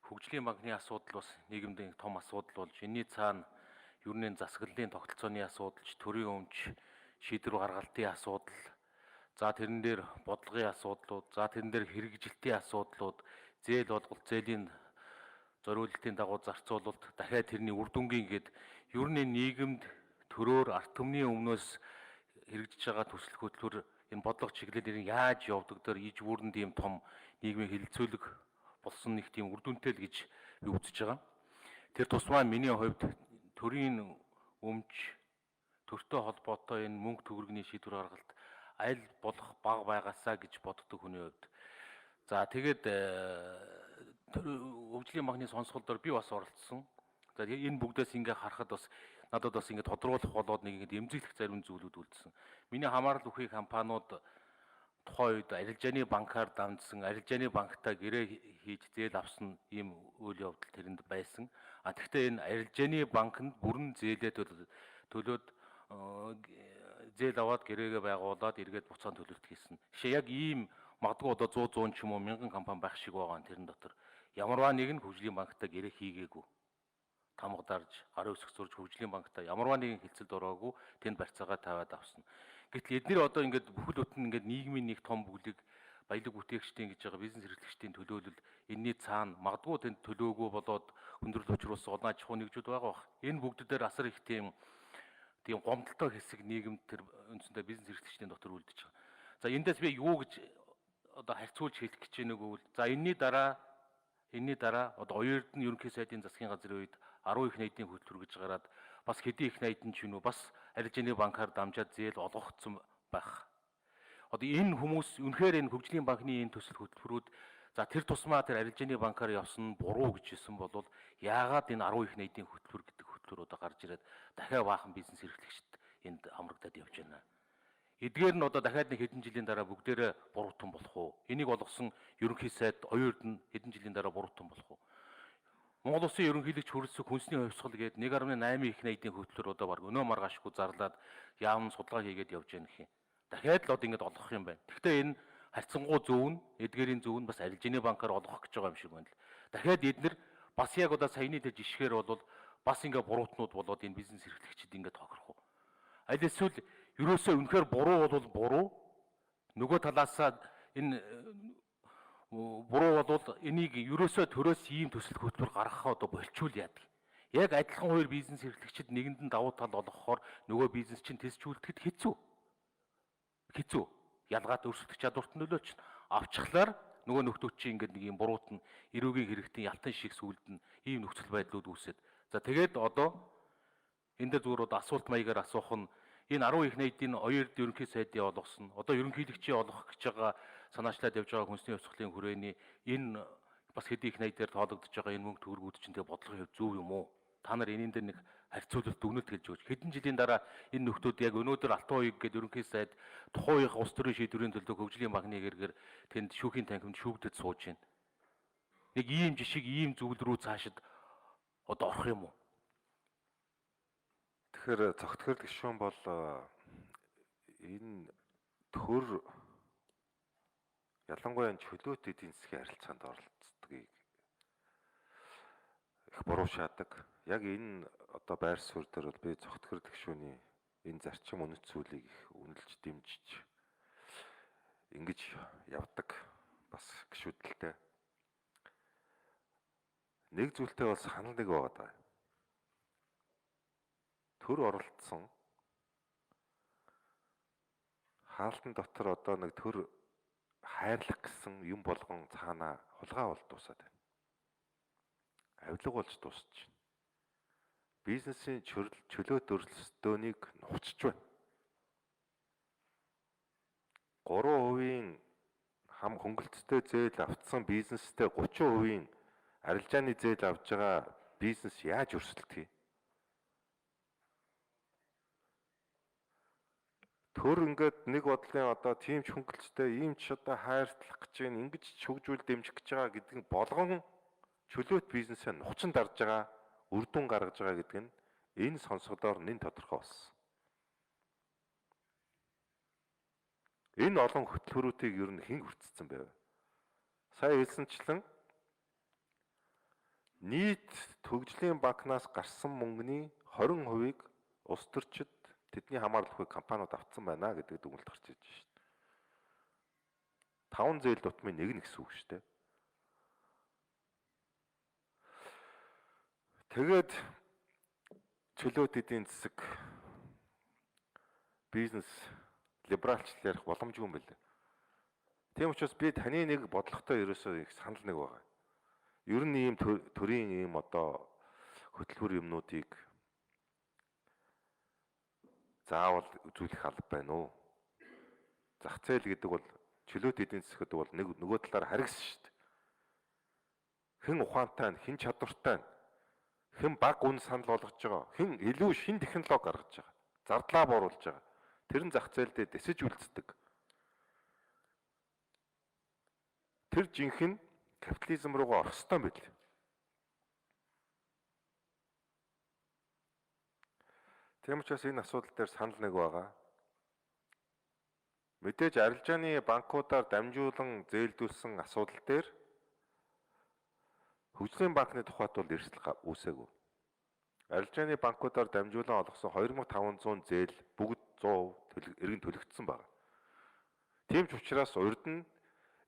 Хөгжлийн банкны асуудал бас нийгэмд том асуудал болж, энэний цаана ер нь засаглалын тогтолцооны асуудал ч, төрийн өмч шийдвэр гаргалтын асуудал, за тэрэн дээр бодлогын асуудлууд, за тэрэн дээр хэрэгжилтийн асуудлууд, зээл олголт, зээлийн зориулалтын дагуу зарцуулалт, дахиад тэрний үр дүнгийн гээд ер нь нийгэмд төрөөр ард түмний өмнөөс хэрэгжиж байгаа төсөл хөтлөр энэ бодлого чиглэл ер нь яаж явдаг дээр иж бүрэн тийм том нийгмийн хэлэлцүүлэг болсон нэг тийм үр дүнтэй л гэж би үзэж байгаа. Тэр тусмаа миний хувьд төрийн өмч төртэй холбоотой энэ мөнгө төгрөгийн шийдвэр гаргалт аль болох бага байгаасаа гэж боддог хүний хувьд. За тэгээд хөгжлийн банкны сонсгол дээр би бас оролцсон. За энэ бүгдээс ингээ харахад бас надад бас ингээ тодруулах болоод нэг ингээ эмзэглэх зарим зүйлүүд үлдсэн. Миний хамаарал үхий компаниуд тухайн үед арилжааны банкар дамжсан, арилжааны банктай гэрээ хийж зээл авсан ийм үйл явдал тэрэнд байсан. А тэгвэл энэ арилжааны банкнд бүрэн зээлээ төлөөд зээл аваад гэрээгээ байгуулад эргээд буцаан төлөлт хийсэн. Жишээ яг ийм магадгүй одоо 100 100 ч юм уу мянган компани байх шиг байгаа тэрэн дотор. Ямарваа нэг нь хөгжлийн банктай гэрээ хийгээгүй. Тамга дарж, гарын үсэг зурж хөгжлийн банктай ямарваа нэгэн хилцэлд ороогүй тэнд барьцаагаа тавиад авсан. Гэтэл эднэр одоо ингээд бүхэл бүтэн ингээд нийгмийн нэг том бүлэг баялаг бүтээгчдийн гэж байгаа бизнес эрхлэгчдийн төлөөлөл энэний цаана магадгүй тэнд төлөөгүй болоод хүндрэл учруулсан олон аж ахуйн нэгжүүд байгаа бах. Энэ бүгд дээр асар их тийм гомдолтой хэсэг нийгэмд тэр үндсэндээ бизнес эрхлэгчдийн дотор үлдэж байгаа. За эндээс би юу гэж одоо харьцуулж хэлэх гэж байна гэвэл за энэний дараа одоо оюун эрдэнэ ерөнхий сайдын засгийн газрын үед 10 их найдын хөтөлбөр гэж гараад бас хэдийн их найдан ч юм уу бас арилжааны банкар дамжаад зээл олгогдсон байх. Одоо энэ хүмүүс үнэхээр энэ хөгжлийн банкны энэ төсөл хөтөлбөрүүд за тэр тусмаа тэр арилжааны банкар явсан нь буруу гэж хэлсэн бол яагаад энэ 10 их найдын хөтөлбөр гэдэг хөтөлбөр одоо гарч ирээд дахиад баахан бизнес эрхлэгчд энд хамрагдаад явж байна. Эдгээр нь одоо дахиад нэг хэдэн жилийн дараа бүгдээрээ буруутан болох уу? Энийг олгосон ерөнхий сайд оюун эрдэнэ хэдэн жилийн дараа буруутан болох уу? Монгол Улсын ерөнхийлөгч хүрэлцэх хүнсний хувьсгал гээд 1.8 их найдын хөтөлбөр одоо баг өнөө маргаашгүй зарлаад яам судалгаа хийгээд явж байгаа нөх юм. Дахиад л одоо ингэж олгох юм байна. Гэхдээ энэ харьцангуй зөв нь эдгээрийн зөв нь бас арилжааны банкар олгох гэж байгаа юм шиг байна л. Дахиад эднэр бас яг одоо саяны тэр жишгээр бол бас ингээ буруутнууд болоод энэ бизнес эрхлэгчид ингээ тохирох уу? Аль эсвэл ерөөсөө үнэхээр буруу бол буруу, нөгөө талаасаа энэ буруу бол энийг ерөөсөө төрөөс ийм төсөл хөтөлбөр гаргахаа одоо болчвол яадаг. Яг адилхан хоёр бизнес эрхлэгчид нэгэнд нь давуу тал олгохоор нөгөө бизнес чинь тэсчүүлдэхэд хэцүү. Хэцүү. Ялгаад өрсөлдөх чадварт нөлөөч авчхлаар нөгөө нөхдүүд чинь ингээд нэг юм буруут нь эрүүгийн хэрэгтэн ялтан шиг сүлд нь ийм нөхцөл байдлууд үүсээд. За тэгээд одоо энэ дээр зүгээр одоо асуулт маягаар асуух нь энэ 10 их найдын оюун эрдэнэ ерөнхий сайдын олгосон. Одоо ерөнхийлөгчийн олгох гэж байгаа санаачлаад явж байгаа хүнсний хувьсгалын хүрээний энэ бас хэдий их найдаар тоологдож байгаа энэ мөнгө төгрөгүүд чинь тэгээ бодлогын хувьд зөв юм уу? Та нар энэний дээр нэг харьцуулалт дүгнэлт хэлж өгөөч. Хэдэн жилийн дараа энэ нөхдүүд яг өнөөдөр алтан уяг гэдэг ерөнхий сайд тухайн үеийн улс төрийн шийдвэрийн төлөө хөгжлийн банкны гэргээр тэнд шүүхийн танхимд шүүгдэд сууж байна. Нэг ийм жишг, ийм зүйл рүү цаашид одоо орох юм уу? Тэгэхээр цогтгор гишүүн бол энэ төр ялангуяа чөлөөт эдийн засгийн харилцаанд оролцдгийг их буруу шаадаг. Яг энэ одоо байр суурь дээр бол би цогтгор гишүүний энэ зарчим үнэт зүйлийг их үнэлж дэмжиж ингэж явдаг бас гишүүдэлтэй. Нэг зүйлтэй бол санал нэг байгаа даа. Төр оролцсон хаалтан дотор одоо нэг төр хайрлах гэсэн юм болгон цаанаа хулгай бол дуусаад байна. Авилга болж дуусч байна. Бизнесийн чөлөөт өрсөлдөөнийг нухацж байна. 3% хам хөнгөлөлттэй зээл автсан бизнестэй 30% арилжааны зээл авж байгаа бизнес яаж өрсөлдөх юм? Төр ингээд нэг бодлын одоо тийм ч хөнгөлөлттэй, ийм ч одоо хайртлах гэж байна, ингэж ч хөгжүүл дэмжих гэж байгаа гэдэг нь болгон чөлөөт бизнесээ нухачин дарж байгаа, үр дүн гаргаж байгаа гэдэг нь энэ сонсголоор нэн тодорхой болсон. Энэ олон хөтөлбөрүүдийг ер нь хэн хүртсэн байв? Сая хэлсэнчлэн Нийт төгжлийн банкнаас гарсан мөнгөний 20%-ийг улс төрчид тэдний хамаарал буй компаниуд авцсан байна гэдэг дүгнэлт гарч ирж шин. 5 зээл дутмын нэг нь гэсэн үг шүү дээ. Тэгээд чөлөөт эдийн засаг бизнес либералчлал ярих боломжгүй юм билээ. Тийм учраас би таны нэг бодлоготой ерөөсөө их санал нэг байгаа. Ер нь ийм төрийн ийм одоо хөтөлбөр юмнуудыг заавал үзүүлэх алба байна уу? Зах зээл гэдэг бол чөлөөт эдийн засаг гэдэг бол нэг нөгөө талаар харгас шүү дээ. Хэн ухаантай нь, хэн чадвартай нь, хэн баг үн санал болгож байгаа, хэн илүү шин технологи гаргаж байгаа, зардлаа бууруулж байгаа. Тэр нь зах зээл дээр дэсэж үлддэг. Тэр жинхэнэ капитализм руугаа орох ёстой юм билээ. Тийм учраас энэ асуудал дээр санал нэг байгаа. Мэдээж арилжааны банкудаар дамжуулан зээлдүүлсэн асуудал дээр хөгжлийн банкны тухайд бол эрсдэл үүсээгүй. Арилжааны банкудаар дамжуулан олгосон 2500 зээл бүгд 100% эргэн төлөгдсөн байна. Тийм ч учраас урд нь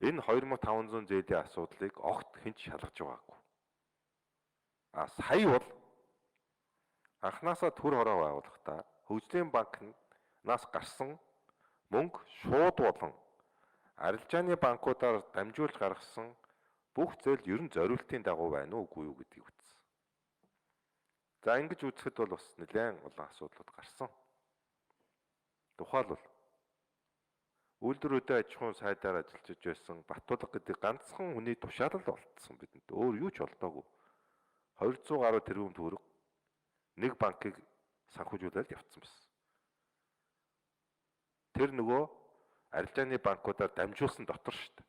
энэ 2500 зээлийн асуудлыг огт хэн ч шалгаж байгаагүй. А сая бол анханасаа төр хороо байгуулахдаа хөгжлийн банкнаас гарсан мөнгө шууд болон арилжааны банкудаар дамжуулж гаргасан бүх зээл ер нь зориултын дагуу байна уу үгүй юу гэдгийг үзсэн. За ингэж үзэхэд бол бас нэлээд олон асуудлууд гарсан. Тухайлбал үйлдвэр өдөө аж ахуйн сайдаар ажиллаж байсан Батулга гэдэг ганцхан хүний тушаалал олдсон бидэнд. Өөр юу ч олдоогүй. 200 гаруй тэрбум төгрөг нэг банкыг санхүүжүүлээд явцсан байсан. Тэр нөгөө арилжааны банкудаар дамжуулсан дотор шүү дээ.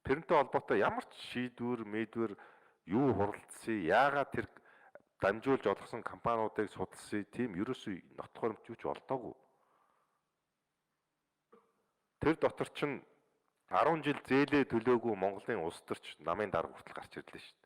Тэрнтэй холбоотой ямар ч шийдвэр, мэдвэр юу хуралдсан, яагаад тэр дамжуулж олгосон компаниудыг судалсан тийм ерөөсөө нотох баримт юу ч олдоогүй. Тэр дотор чинь 10 жил зээлээ төлөөгүй Монголын улс төрч намын дарга хүртэл гарч ирлээ шүү дээ.